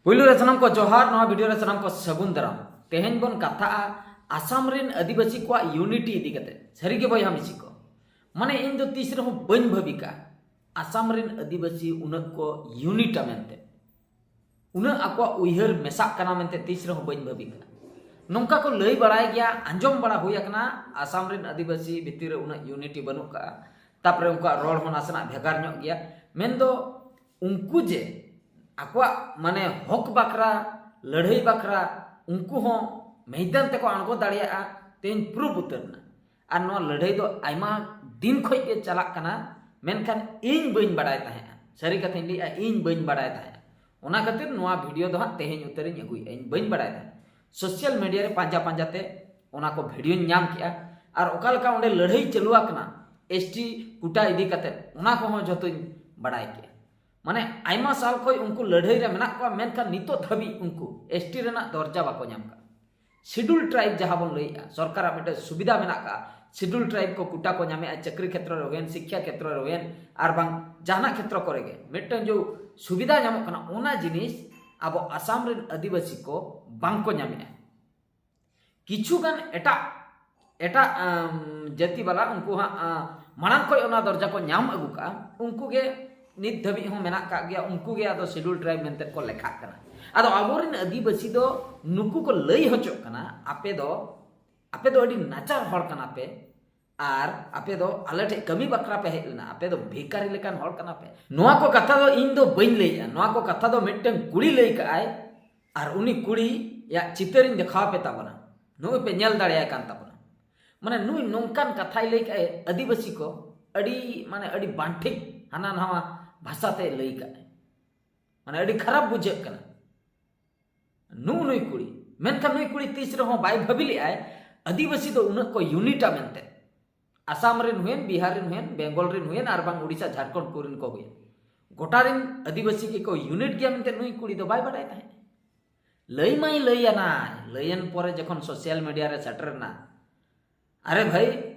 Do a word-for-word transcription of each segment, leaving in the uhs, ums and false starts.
ᱯᱩᱭᱞᱩ ᱨᱮ ᱥᱟᱱᱟᱢ ᱠᱚ ᱡᱚᱦᱟᱨ, ᱱᱚᱣᱟ ᱵᱷᱤᱰᱤᱭᱳ ᱨᱮ ᱥᱟᱱᱟᱢ ᱠᱚ ᱥᱟᱹᱜᱩᱱ ᱫᱟᱨᱟᱢ᱾ ᱛᱮᱦᱮᱧ ᱵᱚᱱ ᱠᱟᱛᱷᱟᱜᱼᱟ ᱟᱥᱟᱢ ᱨᱮᱱ ᱟᱹᱫᱤᱵᱟᱹᱥᱤ ᱠᱚᱣᱟᱜ ᱤᱭᱩᱱᱤᱴᱤ ᱤᱫᱤ ᱠᱟᱛᱮ᱾ ᱥᱟᱹᱨᱤᱜᱮ ᱵᱚᱭᱦᱟ ᱢᱤᱥᱤ ᱠᱚ, ᱢᱟᱱᱮ ᱤᱧ ᱫᱚ ᱛᱤᱥ ᱨᱮᱦᱚᱸ ᱵᱟᱹᱧ ᱵᱷᱟᱹᱵᱤ ᱠᱟᱜᱼᱟ ᱟᱥᱟᱢ ᱨᱮᱱ ᱟᱹᱫᱤᱵᱟᱹᱥᱤ ᱩᱱᱟᱹᱜ ᱠᱚ ᱤᱭᱩᱱᱤᱴᱟ ᱢᱮᱱᱛᱮ, ᱩᱱᱟᱹᱜ ᱟᱠᱚᱣᱟᱜ ᱩᱭᱦᱟᱹᱨ ᱢᱮᱥᱟᱜ ᱠᱟᱱᱟ ᱢᱮᱱᱛᱮ ᱛᱤᱥ ᱨᱮᱦᱚᱸ ᱵᱟᱹᱧ ᱵᱷᱟᱹᱵᱤ ᱠᱟᱜᱼᱟ᱾ ᱱᱚᱝᱠᱟ ᱠᱚ ᱞᱟᱹᱭ ᱵᱟᱲᱟᱭ ᱜᱮᱭᱟ, ᱟᱸᱡᱚᱢ ᱵᱟᱲᱟ ᱦᱩᱭ ᱟᱠᱟᱱᱟ ᱟᱥᱟᱢ ᱨᱮᱱ ᱟᱹᱫᱤᱵᱟᱹᱥᱤ ᱵᱷᱤᱛᱤᱨ ᱨᱮ ᱩᱱᱟᱹᱜ ᱤᱭᱩᱱᱤᱴᱤ ᱵᱟᱹᱱᱩᱜ ᱠᱟᱜᱼᱟ, ᱛᱟᱯᱚᱨᱮ ᱩᱱᱠᱩᱣᱟᱜ ᱨᱚᱲ ᱦᱚᱸ ᱱᱟᱥᱮᱱᱟᱜ ᱵᱷᱮᱜᱟᱨ ᱧᱚᱜ ᱜᱮᱭᱟ᱾ ᱢᱮᱱᱫᱚ ᱩᱱᱠᱩ ᱡᱮ ᱟᱠᱚᱣᱟᱜ ᱢᱟᱱᱮ ᱦᱚᱠ ᱵᱟᱠᱷᱨᱟ, ᱞᱟᱹᱲᱦᱟᱹᱭ ᱵᱟᱠᱷᱨᱟ ᱩᱱᱠᱩ ᱦᱚᱸ ᱢᱮᱭᱫᱟᱱ ᱛᱮᱠᱚ ᱟᱬᱜᱚ ᱫᱟᱲᱮᱭᱟᱜᱼᱟ, ᱛᱮᱦᱮᱧ ᱯᱨᱩᱯ ᱩᱛᱟᱹᱨ ᱮᱱᱟ᱾ ᱟᱨ ᱱᱚᱣᱟ ᱞᱟᱹᱲᱦᱟᱹᱭ ᱫᱚ ᱟᱭᱢᱟ ᱫᱤᱱ ᱠᱷᱚᱡ ᱜᱮ ᱪᱟᱞᱟᱜ ᱠᱟᱱᱟ, ᱢᱮᱱᱠᱷᱟᱱ ᱤᱧ ᱵᱟᱹᱧ ᱵᱟᱲᱟᱭ ᱛᱟᱦᱮᱸᱜᱼᱟ᱾ ᱥᱟᱹᱨᱤ ᱠᱟᱛᱷᱟᱧ ᱞᱟᱹᱭᱮᱜᱼᱟ, ᱤᱧ ᱵᱟᱹᱧ ᱵᱟᱲᱟᱭ ᱛᱟᱦᱮᱸᱜᱼᱟ᱾ ᱚᱱᱟ ᱠᱷᱟᱹᱛᱤᱨ ᱱᱚᱣᱟ ᱵᱷᱤᱰᱤᱭᱳ ᱫᱚ ᱦᱟᱸᱜ ᱛᱮᱦᱮᱧ ᱩᱛᱟᱹᱨᱤᱧ ᱟᱹᱜᱩᱭᱮᱜᱼᱟ, ᱤᱧ ᱵᱟᱹᱧ ᱵᱟᱲᱟᱭ ᱛᱟᱦᱮᱸᱜᱼᱟ᱾ ᱥᱳᱥᱟᱞ ᱢᱤᱰᱤᱭᱟ ᱨᱮ ᱯᱟᱸᱡᱟ ᱯᱟᱸᱡᱟ ᱛᱮ ᱚᱱᱟ ᱠᱚ ᱵᱷᱤᱰᱤᱭᱳᱧ ᱧᱟᱢ ᱠᱮᱜᱼᱟ᱾ ᱟᱨ ᱚᱠᱟ ᱞᱮᱠᱟ ᱚᱸᱰᱮ ᱞᱟᱹᱲᱦᱟᱹᱭ ᱪᱟᱹᱞᱩ ᱟᱠᱟᱱᱟ ᱮᱥ ᱴᱤ ᱠᱳᱴᱟ ᱤᱫᱤ ᱠᱟᱛᱮ, ᱚᱱᱟ ᱠᱚᱦᱚᱸ ᱡᱷᱚᱛᱚᱧ ᱵᱟᱲᱟᱭ ᱠᱮᱜᱼᱟ᱾ ᱢᱟᱱᱮ ᱟᱭᱢᱟ ᱥᱟᱞ ᱠᱷᱚᱡ ᱩᱱᱠᱩ ᱞᱟᱹᱲᱦᱟᱹᱭ ᱨᱮ ᱢᱮᱱᱟᱜ ᱠᱚᱣᱟ, ᱢᱮᱱᱠᱷᱟᱱ ᱱᱤᱛᱚᱜ ᱫᱷᱟᱹᱵᱤᱡ ᱩᱱᱠᱩ ᱮᱥ ᱴᱤ ᱨᱮᱱᱟᱜ ᱫᱚᱨᱡᱟ ᱵᱟᱠᱚ ᱧᱟᱢ ᱠᱟᱜᱼᱟ᱾ ᱥᱤᱰᱩᱞ ᱴᱨᱟᱭᱤᱵᱽ ᱡᱟᱦᱟᱸ ᱵᱚᱱ ᱞᱟᱹᱭᱮᱜᱼᱟ, ᱥᱚᱨᱠᱟᱨᱟᱜ ᱢᱤᱫᱴᱮᱱ ᱥᱩᱵᱤᱫᱷᱟ ᱢᱮᱱᱟᱜ ᱠᱟᱜᱼᱟ᱾ ᱥᱤᱰᱩᱞ ᱴᱨᱟᱭᱤᱵᱽ ᱠᱚ ᱠᱳᱴᱟ ᱠᱚ ᱧᱟᱢᱮᱜᱼᱟ, ᱪᱟᱹᱠᱨᱤ ᱠᱷᱮᱛᱨᱚ ᱨᱮ ᱦᱩᱭᱮᱱ, ᱥᱤᱠᱠᱷᱟ ᱠᱷᱮᱛᱨᱚ ᱨᱮ ᱦᱩᱭᱮᱱ, ᱟᱨ ᱵᱟᱝ ᱡᱟᱦᱟᱱᱟᱜ ᱠᱷᱮᱛᱨᱚ ᱠᱚᱨᱮ ᱜᱮ ᱢᱤᱫᱴᱮᱱ ᱡᱮ ᱥᱩᱵᱤᱫᱷᱟ ᱧᱟᱢᱚᱜ ᱠᱟᱱᱟ, ᱚᱱᱟ ᱡᱤᱱᱤᱥ ᱟᱵᱚ ᱟᱥᱟᱢ ᱨᱮᱱ ᱟᱹᱫᱤᱵᱟᱹᱥᱤ ᱠᱚ ᱵᱟᱝ ᱠᱚ ᱧᱟᱢᱮᱜᱼᱟ᱾ ᱠᱤᱪᱷᱩ ᱜᱟᱱ ᱮᱴᱟᱜ, ᱮᱴᱟᱜ, ᱟᱢ, ᱡᱟᱹᱛᱤ ᱵᱟᱞᱟ ᱩᱱᱠᱩ ᱦᱟᱸᱜ, ᱟ, ᱢᱟᱲᱟᱝ ᱠᱷᱚᱡ ᱚᱱᱟ ᱫᱚᱨᱡᱟ ᱠᱚ ᱧᱟᱢ ᱟᱹᱜᱩ ᱠᱟᱜᱼᱟ, ᱩᱱᱠᱩ ᱜᱮ ᱱᱤᱛ ᱫᱷᱟᱹᱵᱤᱡ ᱦᱚᱸ ᱢᱮᱱᱟᱜ ᱠᱟᱜ ᱜᱮᱭᱟ, ᱩᱱᱠᱩ ᱜᱮ ᱟᱫᱚ ᱥᱤᱰᱩᱞ ᱴᱨᱟᱭᱤᱵᱽ ᱢᱮᱱᱛᱮ ᱠᱚ ᱞᱮᱠᱷᱟᱜ ᱠᱟᱱᱟ᱾ ᱟᱫᱚ ᱟᱵᱚᱨᱮᱱ ᱟᱹᱫᱤᱵᱟᱹᱥᱤ ᱫᱚ ᱱᱩᱠᱩ ᱠᱚ ᱞᱟᱹᱭ ᱦᱚᱪᱚᱜ ᱠᱟᱱᱟ, ᱟᱯᱮ ᱫᱚ, ᱟᱯᱮ ᱫᱚ ᱟᱹᱰᱤ ᱱᱟᱪᱟᱨ ᱦᱚᱲ ᱠᱟᱱᱟ ᱯᱮ, ᱟᱨ ᱟᱯᱮ ᱫᱚ ᱟᱞᱮ ᱴᱷᱮᱡ ᱠᱟᱹᱢᱤ ᱵᱟᱠᱷᱨᱟ ᱯᱮ ᱦᱮᱡ ᱞᱮᱱᱟ, ᱟᱯᱮ ᱫᱚ ᱵᱷᱤᱠᱟᱨᱤ ᱞᱮᱠᱟᱱ ᱦᱚᱲ ᱠᱟᱱᱟ ᱯᱮ᱾ ᱱᱚᱣᱟ ᱠᱚ ᱠᱟᱛᱷᱟ ᱫᱚ ᱤᱧ ᱫᱚ ᱵᱟᱹᱧ ᱞᱟᱹᱭᱮᱜᱼᱟ, ᱱᱚᱣᱟ ᱠᱚ ᱠᱟᱛᱷᱟ ᱫᱚ ᱢᱤᱫᱴᱟᱝ ᱠᱩᱲᱤ ᱞᱟᱹᱭ ᱠᱟᱜᱼᱟᱭ, ᱟᱨ ᱩᱱᱤ ᱠᱩᱲᱤᱭᱟᱜ ᱪᱤᱛᱟᱹᱨᱤᱧ ᱫᱮᱠᱷᱟᱣ ᱟᱯᱮ ᱛᱟᱵᱚᱱᱟ, ᱱᱚᱜᱼᱚᱭ ᱯᱮ ᱧᱮᱞ ᱫᱟᱲᱮᱭᱟᱭ ᱠᱟᱱ ᱛᱟᱵᱚᱱᱟ᱾ ᱢᱟᱱᱮ ᱱᱩᱭ ᱱᱚᱝᱠᱟᱱ ᱠᱟᱛᱷᱟᱭ ᱞᱟᱹᱭ ᱠᱟᱜᱼᱟᱭ, ᱟᱹᱫᱤᱵᱟᱹᱥᱤ ᱠᱚ ᱟᱹᱰᱤ, ᱢᱟᱱᱮ ᱟᱹᱰᱤ ᱵᱟᱝᱴᱷᱤᱠ ᱦᱟᱱᱟ ᱱᱟᱣᱟ ᱵᱷᱟᱥᱟᱛᱮ ᱞᱟᱹᱭ ᱠᱟᱜᱼᱟᱭ, ᱢᱟᱱᱮ ᱟᱹᱰᱤ ᱠᱷᱟᱨᱟᱯ ᱵᱩᱡᱷᱟᱹᱜ ᱠᱟᱱᱟ᱾ ᱱᱩᱜᱼᱩ ᱱᱩᱭ ᱠᱩᱲᱤ, ᱢᱮᱱᱠᱷᱟᱱ ᱱᱩᱭ ᱠᱩᱲᱤ ᱛᱤᱥ ᱨᱮᱦᱚᱸ ᱵᱟᱭ ᱵᱷᱟᱹᱵᱤ ᱞᱮᱜᱼᱟᱭ ᱟᱹᱫᱤᱵᱟᱹᱥᱤ ᱫᱚ ᱩᱱᱟᱹᱜ ᱠᱚ ᱤᱭᱩᱱᱤᱴᱟ ᱢᱮᱱᱛᱮ᱾ ᱟᱥᱟᱢ ᱨᱮᱱ ᱦᱩᱭᱮᱱ, ᱵᱤᱦᱟᱨ ᱨᱮᱱ ᱦᱩᱭᱮᱱ, ᱵᱮᱝᱜᱚᱞ ᱨᱮᱱ ᱦᱩᱭᱮᱱ, ᱟᱨ ᱵᱟᱝ ᱩᱲᱤᱥᱥᱟ, ᱡᱷᱟᱲᱠᱷᱚᱸᱰ ᱠᱚᱨᱮᱱ ᱠᱚ ᱦᱩᱭᱮᱱ, ᱜᱚᱴᱟ ᱨᱮᱱ ᱟᱹᱫᱤᱵᱟᱹᱥᱤ ᱜᱮᱠᱚ ᱤᱭᱩᱱᱤᱴ ᱜᱮᱭᱟ ᱢᱮᱱᱛᱮ ᱱᱩᱭ ᱠᱩᱲᱤ ᱫᱚ ᱵᱟᱭ ᱵᱟᱰᱟᱭ ᱛᱟᱦᱮᱸᱫ᱾ ᱞᱟᱹᱭ ᱢᱟᱭ ᱞᱟᱹᱭ ᱟᱱᱟᱭ, ᱞᱟᱹᱭᱮᱱ ᱯᱚᱨᱮ ᱡᱚᱠᱷᱚᱱ ᱥᱳᱥᱟᱞ ᱢᱤᱰᱤᱭᱟ ᱨᱮ ᱥᱮᱴᱮᱨ ᱮᱱᱟ, ᱟᱨᱮ ᱵᱷᱟᱹᱭ,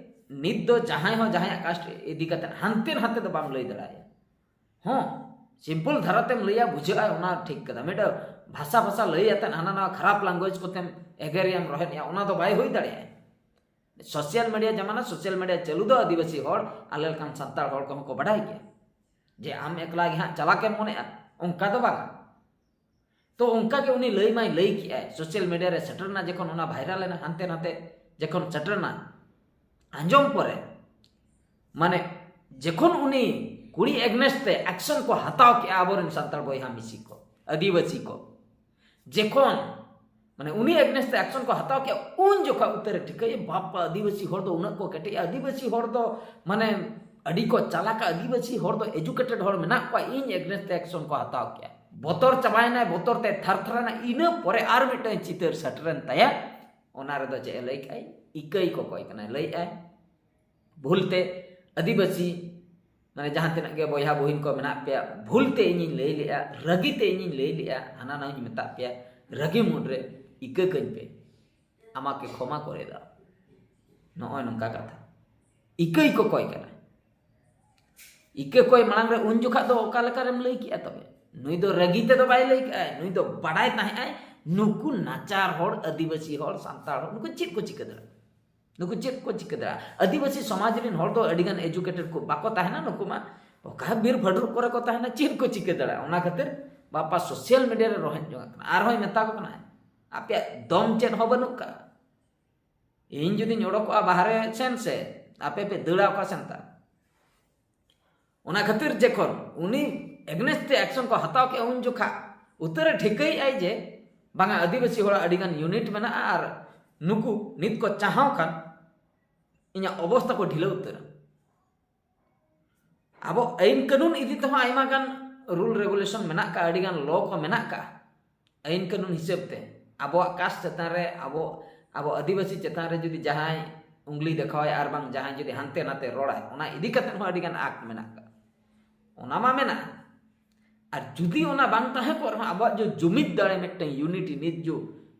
ᱱᱤᱛ ᱫᱚ ᱡᱟᱦᱟᱸᱭ ᱦᱚᱸ ᱡᱟᱦᱟᱸᱭᱟᱜ ᱠᱟᱥᱴ ᱤᱫᱤ ᱠᱟᱛᱮ ᱦᱟᱱᱛᱮ ᱱᱟᱛᱮ ᱫᱚ ᱵᱟᱢ ᱞᱟᱹᱭ ᱫᱟᱲᱮᱭᱟᱜᱼᱟ᱾ ᱦᱚᱸ, ᱥᱤᱢᱯᱚᱞ ᱫᱷᱟᱨᱟᱛᱮᱢ ᱞᱟᱹᱭᱟ, ᱵᱩᱡᱷᱟᱹᱜᱼᱟ, ᱚᱱᱟ ᱴᱷᱤᱠ ᱠᱟᱫᱟ᱾ ᱢᱤᱫᱴᱟᱝ ᱵᱷᱟᱥᱟ ᱵᱷᱟᱥᱟ ᱞᱟᱹᱭ ᱟᱛᱮᱫ ᱦᱟᱱᱟ ᱱᱟᱣᱟ ᱠᱷᱟᱨᱟᱯ ᱞᱟᱝᱜᱩᱭᱮᱡᱽ ᱠᱚᱛᱮᱢ ᱮᱜᱮᱨᱮᱭᱟᱢ, ᱨᱚᱦᱮᱫᱮᱭᱟ, ᱚᱱᱟ ᱫᱚ ᱵᱟᱭ ᱦᱩᱭ ᱫᱟᱲᱮᱭᱟᱜᱼᱟ᱾ ᱥᱳᱥᱟᱞ ᱢᱤᱰᱤᱭᱟ ᱡᱟᱢᱟᱱᱟ, ᱥᱳᱥᱟᱞ ᱢᱤᱰᱤᱭᱟ ᱪᱟᱹᱞᱩ ᱫᱚ ᱟᱹᱫᱤᱵᱟᱹᱥᱤ ᱦᱚᱲ, ᱟᱞᱮ ᱞᱮᱠᱟᱱ ᱥᱟᱱᱛᱟᱲ ᱦᱚᱲ ᱠᱚᱦᱚᱸ ᱠᱚ ᱵᱟᱰᱟᱭ ᱜᱮᱭᱟ᱾ ᱡᱮ ᱟᱢ ᱮᱠᱞᱟ ᱜᱮ ᱦᱟᱸᱜ ᱪᱟᱞᱟᱠᱮᱢ ᱢᱚᱱᱮᱜᱼᱟ, ᱚᱱᱠᱟ ᱫᱚ ᱵᱟᱝᱟ᱾ ᱛᱚ ᱚᱱᱠᱟ ᱜᱮ ᱩᱱᱤ ᱞᱟᱹᱭ ᱢᱟᱭ ᱞᱟᱹᱭ ᱠᱮᱜᱼᱟᱭ, ᱥᱳᱥᱟᱞ ᱢᱤᱰᱤᱭᱟ ᱨᱮ ᱥᱮᱴᱮᱨ ᱮᱱᱟ, ᱡᱚᱠᱷᱚᱱ ᱚᱱᱟ ᱵᱷᱟᱭᱨᱟᱞ ᱮᱱᱟ, ᱦᱟᱱᱛᱮ ᱱᱟᱛᱮ ᱡᱚᱠᱷᱚᱱ ᱥᱮᱴᱮᱨ ᱮᱱᱟ, ᱟᱸᱡᱚᱢ ᱯᱚᱨᱮ, ᱢᱟᱱᱮ, ᱡᱚᱠᱷᱚᱱ ᱩᱱᱤ ᱠᱩᱲᱤ ᱮᱜᱽᱱᱮᱥ ᱛᱮ ᱮᱠᱥᱚᱱ ᱠᱚ ᱦᱟᱛᱟᱣ ᱠᱮᱜᱼᱟ ᱟᱵᱚᱨᱮᱱ ᱥᱟᱱᱛᱟᱲ ᱵᱚᱭᱦᱟ ᱢᱤᱥᱤ ᱠᱚ, ᱟᱹᱫᱤᱵᱟᱹᱥᱤ ᱠᱚ, ᱡᱚᱠᱷᱚᱱ, ᱢᱟᱱᱮ, ᱩᱱᱤ ᱮᱜᱽᱱᱮᱥ ᱛᱮ ᱮᱠᱥᱚᱱ ᱠᱚ ᱦᱟᱛᱟᱣ ᱠᱮᱜᱼᱟ, ᱩᱱ ᱡᱚᱠᱷᱚᱱ ᱩᱛᱟᱹᱨᱮ ᱴᱷᱤᱠᱟᱹᱭᱟ, ᱵᱟᱯᱟ, ᱟᱹᱫᱤᱵᱟᱹᱥᱤ ᱦᱚᱲ ᱫᱚ ᱩᱱᱟᱹᱜ ᱠᱚ ᱠᱮᱴᱮᱡᱼᱟ, ᱟᱹᱫᱤᱵᱟᱹᱥᱤ ᱦᱚᱲ ᱫᱚ, ᱢᱟᱱᱮ, ᱟᱹᱰᱤ ᱠᱚ ᱪᱟᱞᱟᱠᱟ, ᱟᱹᱫᱤᱵᱟᱹᱥᱤ ᱦᱚᱲ ᱫᱚ ᱮᱡᱩᱠᱮᱴᱮᱰ ᱦᱚᱲ ᱢᱮᱱᱟᱜ ᱠᱚᱣᱟ, ᱤᱧ ᱮᱜᱽᱱᱮᱥ ᱛᱮ ᱮᱠᱥᱚᱱ ᱠᱚ ᱦᱟᱛᱟᱣ ᱠᱮᱜᱼᱟ᱾ ᱵᱚᱛᱚᱨ ᱪᱟᱵᱟᱭᱮᱱᱟᱭ, ᱵᱚᱛᱚᱨ ᱛᱮ ᱛᱷᱟᱨ ᱛᱷᱟᱨᱟᱱᱟ᱾ ᱤᱱᱟᱹ ᱯᱚᱨᱮ ᱟᱨ ᱢᱤᱫᱴᱟᱝ ᱪᱤᱛᱟᱹᱨ ᱥᱮᱴᱮᱨᱮᱱ ᱛᱟᱭᱟ᱾ ᱚᱱᱟ ᱨᱮᱫᱚ ᱪᱮᱫ ᱮ ᱞᱟᱹᱭ ᱠᱮᱜᱼᱟᱭ? ᱤᱠᱟᱹᱭ ᱠᱚᱠᱚᱭ ᱠᱟᱱᱟᱭ, ᱞᱟᱹᱭᱮᱜᱼᱟᱭ, ᱵᱷᱩᱞᱛᱮ ᱟᱹᱫᱤᱵᱟᱹᱥᱤ, ᱢᱟᱱᱮ, ᱡᱟᱦᱟᱸ ᱛᱤᱱᱟᱹᱜ ᱜᱮ ᱵᱚᱭᱦᱟ ᱵᱩᱦᱤᱱ ᱠᱚ ᱢᱮᱱᱟᱜ ᱯᱮᱭᱟ, ᱵᱷᱩᱞᱛᱮ ᱤᱧᱤᱧ ᱞᱟᱹᱭ ᱞᱮᱜᱼᱟ, ᱨᱟᱹᱜᱤᱛᱮ ᱤᱧᱤᱧ ᱞᱟᱹᱭ ᱞᱮᱜᱼᱟ, ᱦᱟᱱᱟ ᱱᱟᱣᱟᱧ ᱢᱮᱛᱟᱜ ᱯᱮᱭᱟ, ᱨᱟᱹᱜᱤ ᱢᱩᱫᱽᱨᱮ ᱤᱠᱟᱹ ᱠᱟᱹᱧ ᱯᱮ, ᱟᱢᱟᱠᱮ ᱠᱷᱚᱢᱟ ᱠᱚᱨᱮ ᱫᱟ᱾ ᱱᱚᱜᱼᱚᱭ ᱱᱚᱝᱠᱟ ᱠᱟᱛᱷᱟ᱾ ᱤᱠᱟᱹᱭ ᱠᱚᱠᱚᱭ ᱠᱟᱱᱟ᱾ ᱤᱠᱟᱹ ᱠᱚᱭ ᱢᱟᱲᱟᱝ ᱨᱮ ᱩᱱ ᱡᱚᱠᱷᱟᱜ ᱫᱚ ᱚᱠᱟ ᱞᱮᱠᱟᱨᱮᱢ ᱞᱟᱹᱭ ᱠᱮᱜᱼᱟ ᱛᱚᱵᱮ? ᱱᱩᱭ ᱫᱚ ᱨᱟᱹᱜᱤ ᱛᱮᱫᱚ ᱵᱟᱭ ᱞᱟᱹᱭ ᱠᱮᱜᱼᱟᱭ, ᱱᱩᱭ ᱫᱚ ᱵᱟᱰᱟᱭ ᱛᱟᱦᱮᱸᱜᱼᱟᱭ ᱱᱩᱠᱩ ᱱᱟᱪᱟᱨ ᱦᱚᱲ, ᱟᱹᱫᱤᱵᱟᱹᱥᱤ ᱦᱚᱲ, ᱥᱟᱱᱛᱟᱲ ᱦᱚᱲ, ᱱᱩᱠᱩ ᱪᱮᱫ ᱠᱚ ᱪᱤᱠᱟᱹ ᱫᱟᱲᱮᱭᱟᱜᱼᱟ? ᱱᱩᱠᱩ ᱪᱮᱫ ᱠᱚ ᱪᱤᱠᱟᱹ ᱫᱟᱲᱮᱭᱟᱜᱼᱟ? ᱟᱹᱫᱤᱵᱟᱹᱥᱤ ᱥᱚᱢᱟᱡᱽ ᱨᱮᱱ ᱦᱚᱲ ᱫᱚ ᱟᱹᱰᱤᱜᱟᱱ ᱮᱡᱩᱠᱮᱴᱮᱰ ᱠᱚ ᱵᱟᱠᱚ ᱛᱟᱦᱮᱱᱟ, ᱱᱩᱠᱩ ᱢᱟ ᱚᱠᱟ ᱵᱤᱨ ᱵᱷᱟᱹᱰᱨᱩᱜ ᱠᱚᱨᱮ ᱠᱚ ᱛᱟᱦᱮᱱᱟ, ᱪᱮᱫ ᱠᱚ ᱪᱤᱠᱟᱹ ᱫᱟᱲᱮᱭᱟᱜᱼᱟ? ᱚᱱᱟ ᱠᱷᱟᱹᱛᱤᱨ ᱵᱟᱯᱟ ᱥᱳᱥᱟᱞ ᱢᱤᱰᱤᱭᱟ ᱨᱮ ᱨᱚᱦᱮᱫ ᱡᱚᱝᱟᱜ ᱠᱟᱱᱟ᱾ ᱟᱨᱦᱚᱸᱭ ᱢᱮᱛᱟ ᱠᱚ ᱠᱟᱱᱟ, ᱟᱯᱮᱭᱟᱜ ᱫᱚᱢ ᱪᱮᱫ ᱦᱚᱸ ᱵᱟᱹᱱᱩᱜ ᱠᱟᱜᱼᱟ᱾ ᱤᱧ ᱡᱩᱫᱤᱧ ᱚᱰᱚᱠᱚᱜᱼᱟ ᱵᱟᱦᱨᱮ ᱥᱮᱱ ᱥᱮ, ᱟᱯᱮ ᱯᱮ ᱫᱟᱹᱲᱟ ᱚᱠᱟ ᱥᱮᱱ ᱛᱟ? ᱚᱱᱟ ᱠᱷᱟᱹᱛᱤᱨ ᱡᱚᱠᱷᱚᱱ ᱩᱱᱤ ᱮᱜᱽᱱᱮᱥ ᱛᱮ ᱮᱠᱥᱚᱱ ᱠᱚ ᱦᱟᱛᱟᱣ ᱠᱮᱜᱼᱟ, ᱩᱱ ᱡᱚᱠᱷᱟ ᱩᱛᱟᱹᱨᱮ ᱴᱷᱤᱠᱟᱹᱭᱮᱜᱼᱟᱭ ᱡᱮ ᱵᱟᱝᱟ, ᱟᱹᱫᱤᱵᱟᱹᱥᱤ ᱦᱚᱲᱟᱜ ᱟᱹᱰᱤᱜᱟᱱ ᱤᱭᱩᱱᱤᱴ ᱢᱮᱱᱟᱜᱼᱟ ᱟᱨ ᱱᱩᱠᱩ ᱱᱤᱛ ᱠᱚ ᱪᱟᱦᱟᱣ ᱠᱷᱟᱱ ᱤᱧᱟᱹᱜ ᱚᱵᱚᱥᱛᱟ ᱠᱚ ᱰᱷᱤᱞᱟᱹᱣ ᱩᱛᱟᱹᱨᱟ᱾ ᱟᱵᱚ ᱟᱹᱭᱤᱱ ᱠᱟᱹᱱᱩᱱ ᱤᱫᱤ ᱛᱮᱦᱚᱸ ᱟᱭᱢᱟ ᱜᱟᱱ ᱨᱩᱞ ᱨᱮᱜᱩᱞᱮᱥᱚᱱ ᱢᱮᱱᱟᱜ ᱠᱟᱜᱼᱟ, ᱟᱹᱰᱤᱜᱟᱱ ᱞᱚ ᱠᱚ ᱢᱮᱱᱟᱜ ᱠᱟᱜᱼᱟ᱾ ᱟᱹᱭᱤᱱ ᱠᱟᱹᱱᱩᱱ ᱦᱤᱥᱟᱹᱵ ᱛᱮ ᱟᱵᱚᱣᱟᱜ ᱠᱟᱥᱴ ᱪᱮᱛᱟᱱ ᱨᱮ, ᱟᱵᱚ, ᱟᱵᱚ ᱟᱹᱫᱤᱵᱟᱹᱥᱤ ᱪᱮᱛᱟᱱ ᱨᱮ ᱡᱩᱫᱤ ᱡᱟᱦᱟᱸᱭ ᱩᱝᱞᱤ ᱫᱮᱠᱷᱟᱣᱟᱭ ᱟᱨ ᱵᱟᱝ ᱡᱟᱦᱟᱸᱭ ᱡᱩᱫᱤ ᱦᱟᱱᱛᱮ ᱱᱟᱛᱮ ᱨᱚᱲᱟᱭ, ᱚᱱᱟ ᱤᱫᱤ ᱠᱟᱛᱮ ᱦᱚᱸ ᱟᱹᱰᱤᱜᱟᱱ ᱟᱠᱴ ᱢᱮᱱᱟᱜ ᱠᱟᱜᱼᱟ᱾ ᱚᱱᱟ ᱢᱟ ᱢᱮᱱᱟᱜᱼᱟ᱾ ᱟᱨ ᱡᱩᱫᱤ ᱚᱱᱟ ᱵᱟᱝ ᱛᱟᱦᱮᱸ ᱠᱚᱜ ᱨᱮᱦᱚᱸ, ᱟᱵᱚᱣᱟᱜ ᱡᱚ ᱡᱩᱢᱤᱫ ᱫᱟᱲᱮ, ᱢᱤᱫᱴᱟᱝ ᱤᱭᱩᱱᱤᱴᱤ ᱱᱤᱛ ᱡᱚ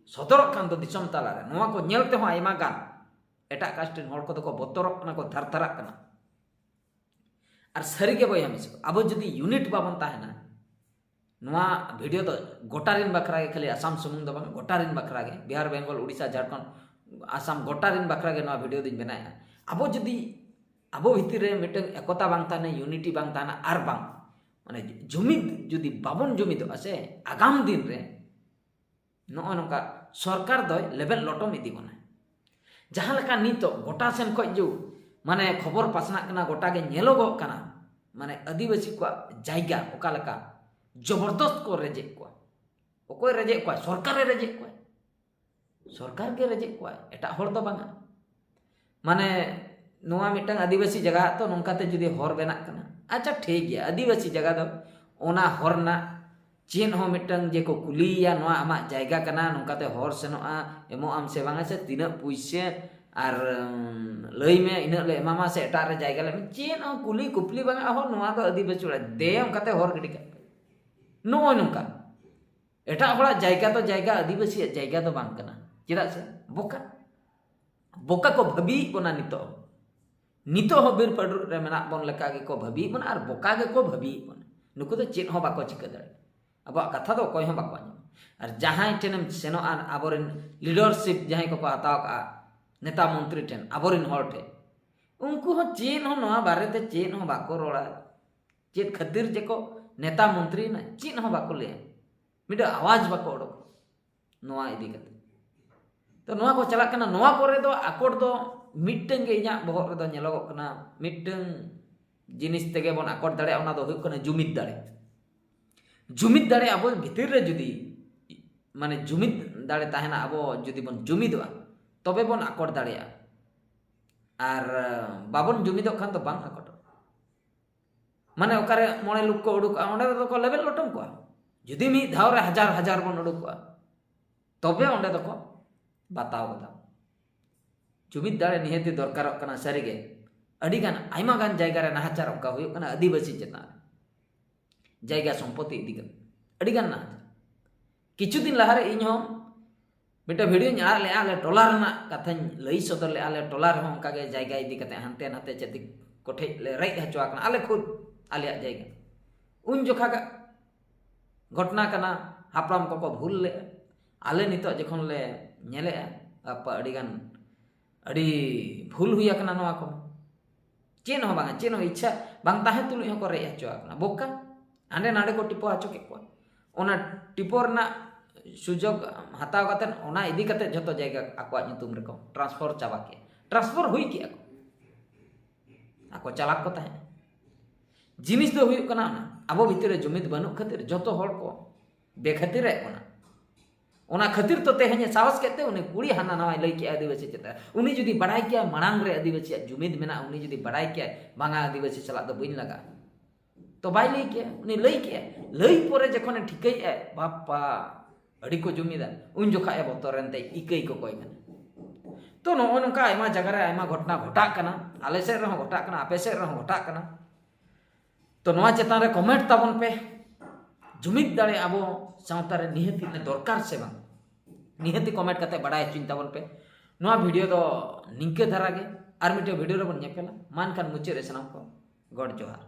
ᱥᱚᱫᱚᱨᱚᱜ ᱠᱟᱱ ᱫᱚ ᱫᱤᱥᱚᱢ ᱛᱟᱞᱟᱨᱮ, ᱱᱚᱣᱟ ᱠᱚ ᱧᱮᱞ ᱛᱮᱦᱚᱸ ᱟᱭᱢᱟ ᱜᱟᱱ ᱮᱴᱟᱜ ᱠᱟᱥᱴ ᱨᱮᱱ ᱦᱚᱲ ᱠᱚᱫᱚ ᱠᱚ ᱵᱚᱛᱚᱨᱚᱜ ᱠᱟᱱᱟ, ᱠᱚ ᱛᱷᱟᱨ ᱛᱷᱟᱨᱟᱜ ᱠᱟᱱᱟ᱾ ᱟᱨ ᱥᱟᱹᱨᱤᱜᱮ ᱵᱚᱭᱦᱟ ᱢᱤᱥᱤ ᱠᱚ, ᱟᱵᱚ ᱡᱩᱫᱤ ᱤᱭᱩᱱᱤᱴ ᱵᱟᱵᱚᱱ ᱛᱟᱦᱮᱱᱟ, ᱱᱚᱣᱟ ᱵᱷᱤᱰᱤᱭᱳ ᱫᱚ ᱜᱚᱴᱟ ᱨᱤᱱ ᱵᱟᱠᱷᱨᱟ ᱜᱮ, ᱠᱷᱟᱹᱞᱤ ᱟᱥᱟᱢ ᱥᱩᱢᱩᱝ ᱫᱚ ᱵᱟᱝ, ᱜᱚᱴᱟ ᱨᱤᱱ ᱵᱟᱠᱷᱨᱟ ᱜᱮ, ᱵᱤᱦᱟᱨ, ᱵᱮᱝᱜᱚᱞ, ᱩᱲᱤᱥᱥᱟ, ᱡᱷᱟᱲᱠᱷᱚᱸᱰ, ᱟᱥᱟᱢ, ᱜᱚᱴᱟ ᱨᱤᱱ ᱵᱟᱠᱷᱨᱟ ᱜᱮ ᱱᱚᱣᱟ ᱵᱷᱤᱰᱤᱭᱳ ᱫᱚᱧ ᱵᱮᱱᱟᱣᱮᱫᱼᱟ᱾ ᱟᱵᱚ ᱡᱩᱫᱤ ᱟᱵᱚ ᱵᱷᱤᱛᱤᱨ ᱨᱮ ᱢᱤᱫᱴᱟᱝ ᱮᱠᱚᱛᱟ ᱵᱟᱝ ᱛᱟᱦᱮᱱᱟ, ᱤᱭᱩᱱᱤᱴᱤ ᱵᱟᱝ ᱛᱟᱦᱮᱱᱟ, ᱟᱨ ᱵᱟᱝ ᱢᱟᱱᱮ ᱡᱩᱢᱤᱫ ᱡᱩᱫᱤ ᱵᱟᱵᱚᱱ ᱡᱩᱢᱤᱫᱚᱜᱼᱟ ᱥᱮ, ᱟᱜᱟᱢ ᱫᱤᱱ ᱨᱮ ᱱᱚᱜᱼᱚᱭ ᱱᱚᱝᱠᱟ ᱥᱚᱨᱠᱟᱨ ᱫᱚᱭ ᱞᱮᱵᱮᱫ ᱞᱚᱴᱚᱢ ᱤᱫᱤ ᱵᱚᱱᱟ᱾ ᱡᱟᱦᱟᱸ ᱞᱮᱠᱟ ᱱᱤᱛᱚᱜ ᱜᱚᱴᱟ ᱥᱮᱱ ᱠᱷᱚᱡ ᱡᱩ ᱢᱟᱱᱮ ᱠᱷᱚᱵᱚᱨ ᱯᱟᱥᱱᱟᱜ ᱠᱟᱱᱟ, ᱜᱚᱴᱟ ᱜᱮ ᱧᱮᱞᱚᱜᱚᱜ ᱠᱟᱱᱟ, ᱢᱟᱱᱮ ᱟᱹᱫᱤᱵᱟᱹᱥᱤ ᱠᱚᱣᱟᱜ ᱡᱟᱭᱜᱟ ᱚᱠᱟ ᱞᱮᱠᱟ ᱡᱚᱵᱚᱨᱫᱚᱥᱛ ᱠᱚ ᱨᱮᱡᱮᱫ ᱠᱚᱣᱟ᱾ ᱚᱠᱚᱭ ᱨᱮᱡᱮᱫ ᱠᱚᱣᱟ? ᱥᱚᱨᱠᱟᱨᱮ ᱨᱮᱡᱮᱫ ᱠᱚᱣᱟ᱾ ᱥᱚᱨᱠᱟᱨ ᱜᱮ ᱨᱮᱡᱮᱫ ᱠᱚᱣᱟᱭ, ᱮᱴᱟᱜ ᱦᱚᱲ ᱫᱚ ᱵᱟᱝᱟ᱾ ᱢᱟᱱᱮ ᱱᱚᱣᱟ ᱢᱤᱫᱴᱟᱝ ᱟᱹᱫᱤᱵᱟᱹᱥᱤ ᱡᱟᱭᱜᱟ ᱛᱚ, ᱱᱚᱝᱠᱟᱛᱮ ᱡᱩᱫᱤ ᱦᱚᱨ ᱵᱮᱱᱟᱜ ᱠᱟᱱᱟ, ᱟᱪᱪᱷᱟ ᱴᱷᱤᱠ ᱜᱮᱭᱟ, ᱟᱹᱫᱤᱵᱟᱹᱥᱤ ᱡᱟᱭᱜᱟ ᱫᱚ ᱚᱱᱟ ᱦᱚᱨ ᱨᱮᱱᱟᱜ ᱪᱮᱫ ᱦᱚᱸ ᱢᱤᱫᱴᱟᱝ ᱡᱮ ᱠᱚ ᱠᱩᱞᱤᱭᱮᱭᱟ, "ᱱᱚᱣᱟ ᱟᱢᱟᱜ ᱡᱟᱭᱜᱟ ᱠᱟᱱᱟ, ᱱᱚᱝᱠᱟᱛᱮ ᱦᱚᱨ ᱥᱮᱱᱚᱜᱼᱟ, ᱮᱢᱚᱜ ᱟᱢ ᱥᱮ ᱵᱟᱝᱟ, ᱥᱮ ᱛᱤᱱᱟᱹᱜ ᱯᱩᱭᱥᱟᱹ ᱟᱨ, ᱩᱢ, ᱞᱟᱹᱭ ᱢᱮ, ᱤᱱᱟᱹᱜ ᱞᱮ ᱮᱢᱟᱢᱟ ᱥᱮ ᱮᱴᱟᱜ ᱨᱮ ᱡᱟᱭᱜᱟ ᱞᱮ ᱮᱢᱟ", ᱪᱮᱫ ᱦᱚᱸ ᱠᱩᱞᱤ ᱠᱩᱯᱞᱤ ᱵᱟᱝᱟ᱾ ᱦᱚᱨ ᱱᱚᱣᱟ ᱫᱚ ᱟᱹᱫᱤᱵᱟᱹᱥᱤ ᱚᱲᱟᱜ, ᱫᱮ ᱚᱱᱠᱟᱛᱮ ᱦᱚᱨ ᱜᱤᱰᱤ ᱠᱟᱜ ᱯᱮ᱾ ᱱᱚᱜᱼᱚᱭ ᱱᱚᱝᱠᱟ ᱮᱴᱟᱜ ᱦᱚᱲᱟᱜ ᱡᱟᱭᱜᱟ ᱫᱚ ᱡᱟᱭᱜᱟ, ᱟᱹᱫᱤᱵᱟᱹᱥᱤᱭᱟᱜ ᱡᱟᱭᱜᱟ ᱫᱚ ᱵᱟᱝ ᱠᱟᱱᱟ᱾ ᱪᱮᱫᱟᱜ ᱥᱮ ᱵᱚᱠᱟ, ᱵᱚᱠᱟ ᱠᱚ ᱵᱷᱟᱹᱵᱤᱭᱮᱫ ᱵᱚᱱᱟ ᱱᱤᱛᱚᱜ᱾ ᱱᱤᱛᱚᱜ ᱦᱚᱸ ᱵᱤᱨ ᱯᱟᱹᱰᱩᱨ ᱨᱮ ᱢᱮᱱᱟᱜ ᱵᱚᱱ ᱞᱮᱠᱟ ᱜᱮᱠᱚ ᱵᱷᱟᱹᱵᱤᱭᱮᱫ ᱵᱚᱱᱟ ᱟᱨ ᱵᱚᱠᱟ ᱜᱮᱠᱚ ᱵᱷᱟᱹᱵᱤᱭᱮᱫ ᱵᱚᱱᱟ᱾ ᱱᱩᱠᱩ ᱫᱚ ᱪᱮᱫ ᱦᱚᱸ ᱵᱟᱠᱚ ᱪᱤᱠᱟᱹ ᱫᱟᱲᱮᱭᱟᱜᱼᱟ᱾ ᱟᱵᱚᱣᱟᱜ ᱠᱟᱛᱷᱟ ᱫᱚ ᱚᱠᱚᱭ ᱦᱚᱸ ᱵᱟᱠᱚ ᱟᱸᱡᱚᱢᱟ᱾ ᱟᱨ ᱡᱟᱦᱟᱸᱭ ᱴᱷᱮᱱᱮᱢ ᱥᱮᱱᱚᱜᱼᱟ, ᱟᱵᱚᱨᱮᱱ ᱞᱤᱰᱟᱨᱥᱤᱯ ᱡᱟᱦᱟᱸᱭ ᱠᱚᱠᱚ ᱦᱟᱛᱟᱣ ᱠᱟᱜᱼᱟ, ᱱᱮᱛᱟ ᱢᱚᱱᱛᱨᱤ ᱴᱷᱮᱱ, ᱟᱵᱚᱨᱮᱱ ᱦᱚᱲ ᱴᱷᱮᱱ, ᱩᱱᱠᱩ ᱦᱚᱸ ᱪᱮᱫ ᱦᱚᱸ ᱱᱚᱣᱟ ᱵᱟᱨᱮᱛᱮ ᱪᱮᱫ ᱦᱚᱸ ᱵᱟᱠᱚ ᱨᱚᱲᱟ᱾ ᱪᱮᱫ ᱠᱷᱟᱹᱛᱤᱨ ᱡᱮᱠᱚ ᱱᱮᱛᱟ ᱢᱚᱱᱛᱨᱤᱭᱮᱱᱟ, ᱪᱮᱫ ᱦᱚᱸ ᱵᱟᱠᱚ ᱞᱟᱹᱭᱟ, ᱢᱤᱫᱴᱟᱝ ᱟᱣᱟᱡᱽ ᱵᱟᱠᱚ ᱚᱰᱚᱠᱟ ᱱᱚᱣᱟ ᱤᱫᱤ ᱠᱟᱛᱮ᱾ ᱛᱚ ᱱᱚᱣᱟ ᱠᱚ ᱪᱟᱞᱟᱜ ᱠᱟᱱᱟ᱾ ᱱᱚᱣᱟ ᱠᱚᱨᱮ ᱫᱚ ᱟᱠᱚᱴ ᱫᱚ ᱢᱤᱫᱴᱟᱝ ᱜᱮ ᱤᱧᱟᱹᱜ ᱵᱚᱦᱚᱜ ᱨᱮᱫᱚ ᱧᱮᱞᱚᱜᱚᱜ ᱠᱟᱱᱟ, ᱢᱤᱫᱴᱟᱝ ᱡᱤᱱᱤᱥ ᱛᱮᱜᱮ ᱵᱚᱱ ᱟᱠᱚᱴ ᱫᱟᱲᱮᱭᱟᱜᱼᱟ, ᱚᱱᱟ ᱫᱚ ᱦᱩᱭᱩᱜ ᱠᱟᱱᱟ ᱡᱩᱢᱤᱫ ᱫᱟᱲᱮ᱾ ᱡᱩᱢᱤᱫ ᱫᱟᱲᱮ ᱟᱵᱚ ᱵᱷᱤᱛᱤᱨ ᱨᱮ ᱡᱩᱫᱤ, ᱢᱟᱱᱮ ᱡᱩᱢᱤᱫ ᱫᱟᱲᱮ ᱛᱟᱦᱮᱱᱟ, ᱟᱵᱚ ᱡᱩᱫᱤ ᱵᱚᱱ ᱡᱩᱢᱤᱫᱚᱜᱼᱟ, ᱛᱚᱵᱮ ᱵᱚᱱ ᱟᱠᱚᱴ ᱫᱟᱲᱮᱭᱟᱜᱼᱟ᱾ ᱟᱨ ᱵᱟᱵᱚᱱ ᱡᱩᱢᱤᱫᱚᱜ ᱠᱷᱟᱱ ᱫᱚ ᱵᱟᱝ ᱟᱠᱚᱴᱚᱜᱼᱟ᱾ ᱢᱟᱱᱮ ᱚᱠᱟᱨᱮ ᱢᱚᱬᱮ ᱞᱚᱠᱷ ᱠᱚ ᱩᱰᱩᱠᱚᱜᱼᱟ, ᱚᱸᱰᱮ ᱫᱚᱠᱚ ᱞᱮᱵᱮᱫ ᱞᱚᱴᱚᱢ ᱠᱚᱣᱟ᱾ ᱡᱩᱫᱤ ᱢᱤᱫ ᱫᱷᱟᱣ ᱨᱮ ᱦᱟᱡᱟᱨ ᱦᱟᱡᱟᱨ ᱵᱚᱱ ᱩᱰᱩᱠᱚᱜᱼᱟ, ᱛᱚᱵᱮ ᱚᱸᱰᱮ ᱫᱚᱠᱚ ᱵᱟᱛᱟᱣ ᱜᱚᱫᱟ᱾ ᱡᱩᱢᱤᱫ ᱫᱟᱲᱮ ᱱᱤᱦᱟᱹᱛᱤ ᱫᱚᱨᱠᱟᱨᱚᱜ ᱠᱟᱱᱟ᱾ ᱥᱟᱹᱨᱤᱜᱮ ᱟᱹᱰᱤᱜᱟᱱ, ᱟᱭᱢᱟ ᱜᱟᱱ ᱡᱟᱭᱜᱟ ᱨᱮ ᱱᱟᱦᱟᱪᱟᱨ ᱚᱱᱠᱟ ᱦᱩᱭᱩᱜ ᱠᱟᱱᱟ ᱟᱹᱫᱤᱵᱟᱹᱥᱤ ᱪᱮᱛᱟᱱ ᱨᱮ, ᱡᱟᱭᱜᱟ ᱥᱚᱢᱯᱚᱛᱤ ᱤᱫᱤ ᱠᱟᱛᱮ ᱟᱹᱰᱤᱜᱟᱱ ᱱᱟᱦᱟᱪᱟᱨ᱾ ᱠᱤᱪᱷᱩ ᱫᱤᱱ ᱞᱟᱦᱟᱨᱮ ᱤᱧ ᱦᱚᱸ ᱢᱤᱫᱴᱮᱱ ᱵᱷᱤᱰᱤᱭᱳᱧ ᱟᱲᱟᱜ ᱞᱮᱜᱼᱟ, ᱟᱞᱮ ᱴᱚᱞᱟ ᱨᱮᱱᱟᱜ ᱠᱟᱛᱷᱟᱧ ᱞᱟᱹᱭ ᱥᱚᱫᱚᱨ ᱞᱮᱜᱼᱟ᱾ ᱟᱞᱮ ᱴᱚᱞᱟ ᱨᱮᱦᱚᱸ ᱚᱱᱠᱟᱜᱮ ᱡᱟᱭᱜᱟ ᱤᱫᱤ ᱠᱟᱛᱮ ᱦᱟᱱᱛᱮ ᱱᱟᱛᱮ ᱪᱟᱹᱛᱤᱠ ᱠᱚᱴᱷᱮᱡ ᱞᱮ ᱨᱮᱡ ᱦᱚᱪᱚ ᱟᱠᱟᱱᱟ, ᱟᱞᱮ ᱠᱷᱩᱫ ᱟᱞᱮᱭᱟᱜ ᱡᱟᱭᱜᱟ᱾ ᱩᱱ ᱡᱚᱠᱷᱟᱜᱟᱜ ᱜᱷᱚᱴᱱᱟ ᱠᱟᱱᱟ, ᱦᱟᱯᱲᱟᱢ ᱠᱚᱠᱚ ᱵᱷᱩᱞ ᱞᱮᱫᱼᱟ᱾ ᱟᱞᱮ ᱱᱤᱛᱚᱜ ᱡᱚᱠᱷᱚᱱ ᱞᱮ ᱧᱮᱞᱮᱜᱼᱟ, ᱵᱟᱯᱟ, ᱟᱹᱰᱤᱜᱟᱱ, ᱟᱹᱰᱤ ᱵᱷᱩᱞ ᱦᱩᱭ ᱟᱠᱟᱱᱟ ᱱᱚᱣᱟ ᱠᱚ᱾ ᱪᱮᱫ ᱦᱚᱸ ᱵᱟᱝᱟ, ᱪᱮᱫ ᱦᱚᱸ ᱤᱪᱪᱷᱟ ᱵᱟᱝ ᱛᱟᱦᱮᱸ ᱛᱩᱞᱩᱡ ᱦᱚᱸᱠᱚ ᱨᱮᱡ ᱦᱚᱪᱚ ᱟᱠᱟᱱᱟ᱾ ᱵᱚᱠᱟ, ᱦᱟᱸᱰᱮ ᱱᱟᱰᱮ ᱠᱚ ᱴᱤᱯᱟᱹ ᱦᱚᱪᱚ ᱠᱮᱫ ᱠᱚᱣᱟ᱾ ᱚᱱᱟ ᱴᱤᱯᱟᱹ ᱨᱮᱱᱟᱜ ᱥᱩᱡᱳᱜᱽ ᱦᱟᱛᱟᱣ ᱠᱟᱛᱮ, ᱚᱱᱟ ᱤᱫᱤ ᱠᱟᱛᱮ ᱡᱷᱚᱛᱚ ᱡᱟᱭᱜᱟ ᱟᱠᱚᱣᱟᱜ ᱧᱩᱛᱩᱢ ᱨᱮᱠᱚ ᱴᱨᱟᱱᱥᱯᱷᱟᱨ ᱪᱟᱵᱟ ᱠᱮᱜᱼᱟ᱾ ᱴᱨᱟᱱᱥᱯᱷᱟᱨ ᱦᱩᱭ ᱠᱮᱜᱼᱟ ᱠᱚ, ᱟᱠᱚ ᱪᱟᱞᱟᱠ ᱠᱚ ᱛᱟᱦᱮᱸᱫ᱾ ᱡᱤᱱᱤᱥ ᱫᱚ ᱦᱩᱭᱩᱜ ᱠᱟᱱᱟ, ᱚᱱᱟ ᱟᱵᱚ ᱵᱷᱤᱛᱤᱨ ᱨᱮ ᱡᱩᱢᱤᱫ ᱵᱟᱹᱱᱩᱜ ᱠᱷᱟᱹᱛᱤᱨ ᱡᱷᱚᱛᱚ ᱦᱚᱲ ᱠᱚ ᱵᱮᱠᱷᱟᱹᱛᱤᱨᱮᱫ ᱵᱚᱱᱟ᱾ ᱚᱱᱟ ᱠᱷᱟᱹᱛᱤᱨ ᱛᱚ ᱛᱮᱦᱮᱧ ᱮ ᱥᱟᱦᱚᱥ ᱠᱮᱫ ᱛᱮ ᱩᱱᱤ ᱠᱩᱲᱤ ᱦᱟᱱᱟ ᱱᱟᱣᱟᱭ ᱞᱟᱹᱭ ᱠᱮᱜᱼᱟ ᱟᱹᱫᱤᱵᱟᱹᱥᱤ ᱪᱮᱛᱟᱱ᱾ ᱩᱱᱤ ᱡᱩᱫᱤ ᱵᱟᱲᱟᱭ ᱠᱮᱭᱟ ᱢᱟᱲᱟᱝ ᱨᱮ ᱟᱹᱫᱤᱵᱟᱹᱥᱤᱭᱟᱜ ᱡᱩᱢᱤᱫ ᱢᱮᱱᱟᱜᱼᱟ, ᱩᱱᱤ ᱡᱩᱫᱤ ᱵᱟᱲᱟᱭ ᱠᱮᱭᱟᱭ ᱵᱟᱝᱟ ᱟᱹᱫᱤᱵᱟᱹᱥᱤ ᱥᱟᱞᱟᱜ ᱫᱚ ᱵᱟᱹᱧ ᱞᱟᱜᱟᱜᱼᱟ, ᱛᱚ ᱵᱟᱭ ᱞᱟᱹᱭ ᱠᱮᱭᱟ᱾ ᱩᱱᱤ ᱞᱟᱹᱭ ᱠᱮᱜᱼᱟ, ᱞᱟᱹᱭ ᱯᱚᱨᱮ ᱡᱚᱠᱷᱚᱱᱮ ᱴᱷᱤᱠᱟᱹᱭᱮᱫᱼᱟᱭ, ᱵᱟᱯᱟ, ᱟᱹᱰᱤ ᱠᱚ ᱡᱩᱢᱤᱫᱟ, ᱩᱱ ᱡᱚᱠᱷᱟᱜ ᱮ ᱵᱚᱛᱚᱨᱮᱱ ᱛᱮ ᱤᱠᱟᱹᱭ ᱠᱚᱠᱚᱭ ᱠᱟᱱᱟ᱾ ᱛᱚ ᱱᱚᱜᱼᱚ ᱱᱚᱝᱠᱟ ᱟᱭᱢᱟ ᱡᱟᱭᱜᱟ ᱨᱮ ᱟᱭᱢᱟ ᱜᱷᱚᱴᱱᱟ ᱜᱷᱚᱴᱟᱜ ᱠᱟᱱᱟ, ᱟᱞᱮ ᱥᱮᱫ ᱨᱮᱦᱚᱸ ᱜᱷᱚᱴᱟᱜ ᱠᱟᱱᱟ, ᱟᱯᱮ ᱥᱮᱫ ᱨᱮᱦᱚᱸ ᱜᱷᱚᱴᱟᱜ ᱠᱟᱱᱟ᱾ ᱛᱚ ᱱᱚᱣᱟ ᱪᱮᱛᱟᱱ ᱨᱮ ᱠᱚᱢᱮᱱᱴ ᱛᱟᱵᱚᱱ ᱯᱮ, ᱡᱩᱢᱤᱫ ᱫᱟᱲᱮ ᱟᱵᱚ ᱥᱟᱶᱛᱟ ᱨᱮ ᱱᱤᱦᱟᱹᱛᱤ ᱫᱚᱨᱠᱟᱨ ᱥᱮ ᱵᱟᱝ? ᱱᱤᱦᱟᱹᱛᱤ ᱠᱚᱢᱮᱱᱴ ᱠᱟᱛᱮ ᱵᱟᱰᱟᱭ ᱦᱚᱪᱚᱧ ᱛᱟᱵᱚᱱ ᱯᱮ᱾ ᱱᱚᱣᱟ ᱵᱷᱤᱰᱤᱭᱳ ᱫᱚ ᱱᱤᱝᱠᱟᱹ ᱫᱷᱟᱨᱟ ᱜᱮ, ᱟᱨ ᱢᱤᱫᱴᱮᱱ ᱵᱷᱤᱰᱤᱭᱳ ᱨᱮᱵᱚᱱ ᱧᱮᱯᱮᱞᱟ᱾ ᱢᱟ ᱮᱱᱠᱷᱟᱱ ᱢᱩᱪᱟᱹᱫ ᱨᱮ ᱥᱟᱱᱟᱢ ᱠᱚ ᱜᱚᱰ ᱡᱚᱦᱟᱨ᱾